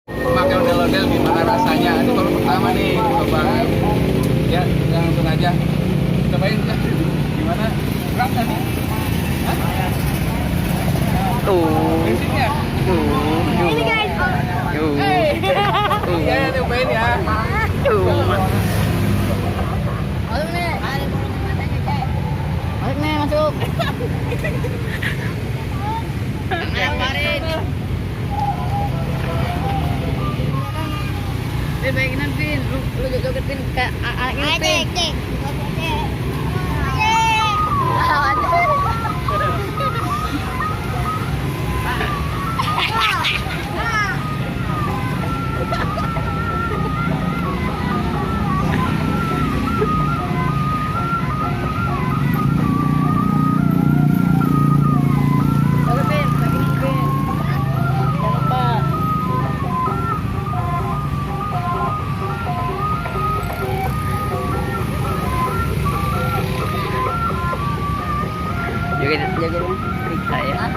Pakai ondel-ondel gimana rasanya? Ini baru pertama nih, coba ya, langsung aja cobain ya. Gimana? Berat tadi? Hah? Bensinnya? Ini guys. Ya, cobain ya. Masuk nih. Masuk nih, masuk. Ngapain? Baik Pin, lu jogetin ke anaknya Pin. Jaga periksa ya.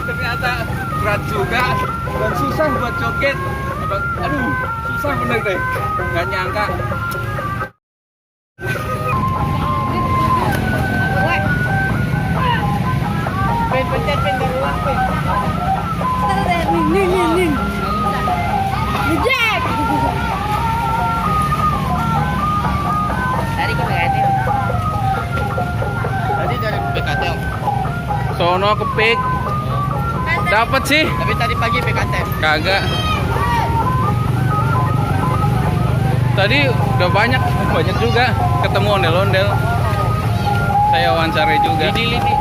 Ternyata berat juga dan susah buat joget. Aduh, susah bener deh. Nggak nyangka. Pencet berulang, Pin. Ning. Jack. Tadi ke PKT. Tadi dari PKT. Sono kepik. Dapat sih. Tapi tadi pagi PKT. Kagak. Tadi udah banyak juga ketemu ondel-ondel. Saya wawancara juga. Lidi.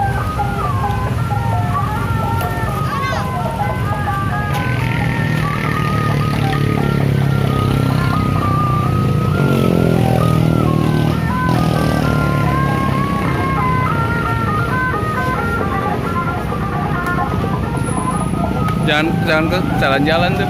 Jangan ke jalan-jalan tuh.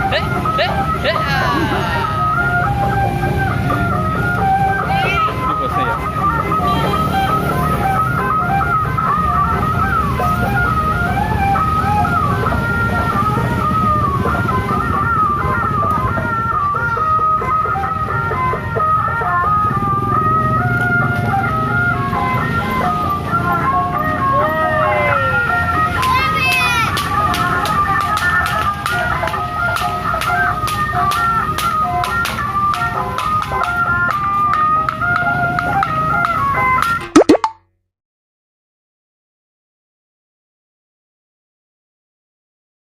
Hei.